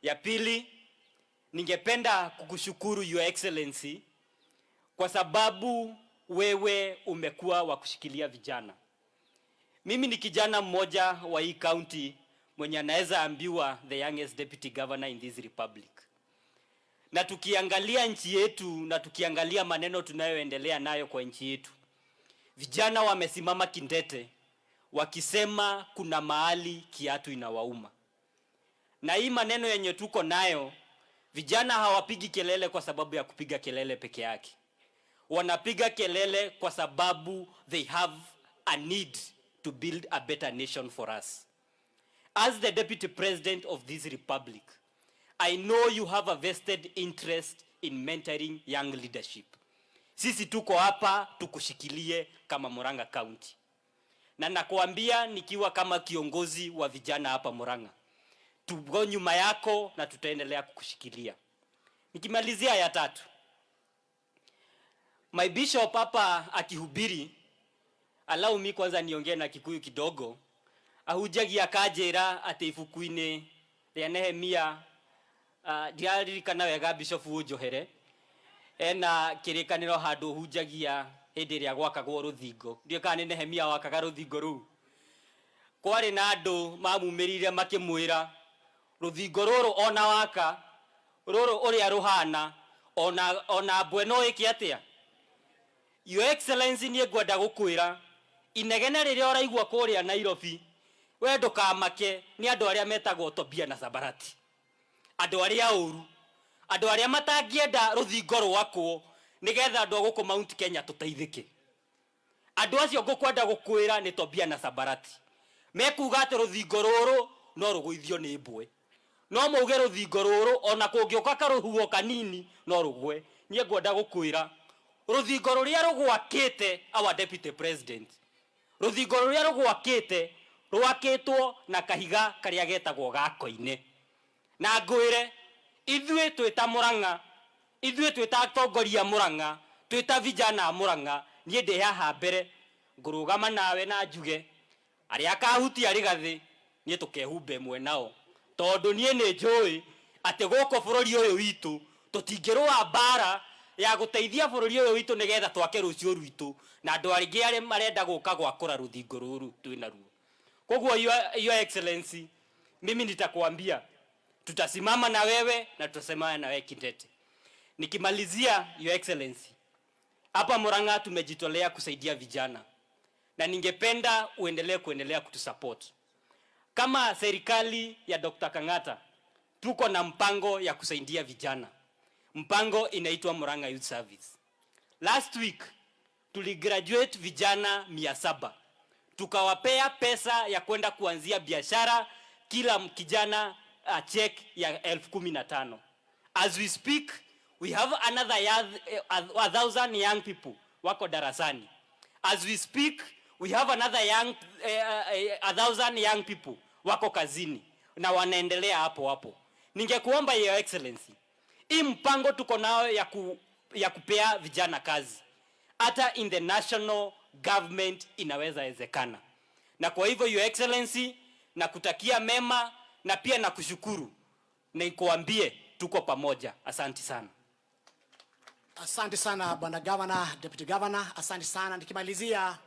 Ya pili, ningependa kukushukuru, Your Excellency, kwa sababu wewe umekuwa wa kushikilia vijana. Mimi ni kijana mmoja wa hii county mwenye anaweza ambiwa the youngest deputy governor in this republic. Na tukiangalia nchi yetu na tukiangalia maneno tunayoendelea nayo kwa nchi yetu, vijana wamesimama kidete wakisema kuna mahali kiatu inawauma. Na hii maneno yenye tuko nayo, vijana hawapigi kelele kwa sababu ya kupiga kelele peke yake. Wanapiga kelele kwa sababu they have a need to build a better nation for us. As the deputy president of this republic, I know you have a vested interest in mentoring young leadership. Sisi tuko hapa tukushikilie kama Murang'a County. Na nakuambia nikiwa kama kiongozi wa vijana hapa Murang'a, tuko nyuma yako na tutaendelea kukushikilia. Nikimalizia ya tatu, my bishop hapa akihubiri, allow me kwanza niongee na Kikuyu kidogo. Ahunjagia akanjĩra atĩ ibuku-inĩ rĩa Nehemia, ndiraririkana wega, bishop ũnjohere, ena kĩrĩkanĩro handũ hunjagia hĩndĩ ĩrĩa gwakagwo rũthingo. Ndiũĩ kana nĩ Nehemia wakaga rũthingo rũu. Kwarĩ na andũ mamumĩrire makĩmwĩra rũthingo rũrũ ona waka rũrũ ũrĩa rũhana ona mbwe no ĩke atĩa. Your Excellency, niĩ ngwenda gũkwĩra inegene rĩrĩa ũraigua kũrĩa Nairobi, we ndũkamake, nĩ andũ arĩa metagwo Tobia na Sabarati, andũ arĩa ũru, andũ arĩa matangĩenda rũthingo rwakwo nĩgetha andũ a gũkũ Mount Kenya tũteithĩke. Andũ acio ngũkwenda gũkwĩra nĩ Tobia na Sabarati. Mekuga atĩ rũthingo rũrũ no rũgũithio nĩ mbwe, no mauge rũthingo rũrũ ona kũngĩũka karũhuho kanini no rũgwe. Niĩ ngwenda gũkwĩra rũthingo rũrĩa rũgwakĩte, our deputy president, rũthingo rũrĩa rũgwakĩte rwakĩtwo na kahiga karĩa getagwo gakoine. Na ngwĩre ithuĩ twĩ ta Mũrang'a, ithuĩ twĩ ta atongoria Mũrang'a, twĩ ta vijana a Mũrang'a, niĩ ndĩ haha mbere ngũrũgama nawe na njuge arĩa akahutia rĩgathĩ niĩ tũkehumba ĩmwe nao, tondũ niĩ nĩ njũĩ atĩ gũkũ bũrũri ũyũ witũ tũtingĩrũa mbara ya gũteithia bũrũri ũyũ witũ nĩgetha twake rũciũ rwitũ na andũ aingĩ arĩa marenda gũka gwakũra rũthingo rũrũ twĩ naruo. Koguo Your Excellency, mimi nitakuambia tutasimama na wewe na tutasimama na wewe kidete. Nikimalizia, Your Excellency, hapa Murang'a tumejitolea kusaidia vijana na ningependa uendelee kuendelea kutusupport. Kama serikali ya Dr. Kang'ata tuko na mpango ya kusaidia vijana. Mpango inaitwa Murang'a Youth Service. Last week tuligraduate vijana 700, tukawapea pesa ya kwenda kuanzia biashara, kila kijana a check ya 15,000. As we speak, we have another 1,000 young people wako darasani. As we speak, we have another 1,000 young people wako kazini na wanaendelea hapo hapo. Ningekuomba, Your Excellency, hii mpango tuko nayo ya kupea vijana kazi, hata in the national government inaweza wezekana. Na kwa hivyo, Your Excellency, nakutakia mema na pia nakushukuru na nikuambie tuko pamoja. Asante sana. Asante sana, Bwana Governor, Deputy Governor, asante sana. Nikimalizia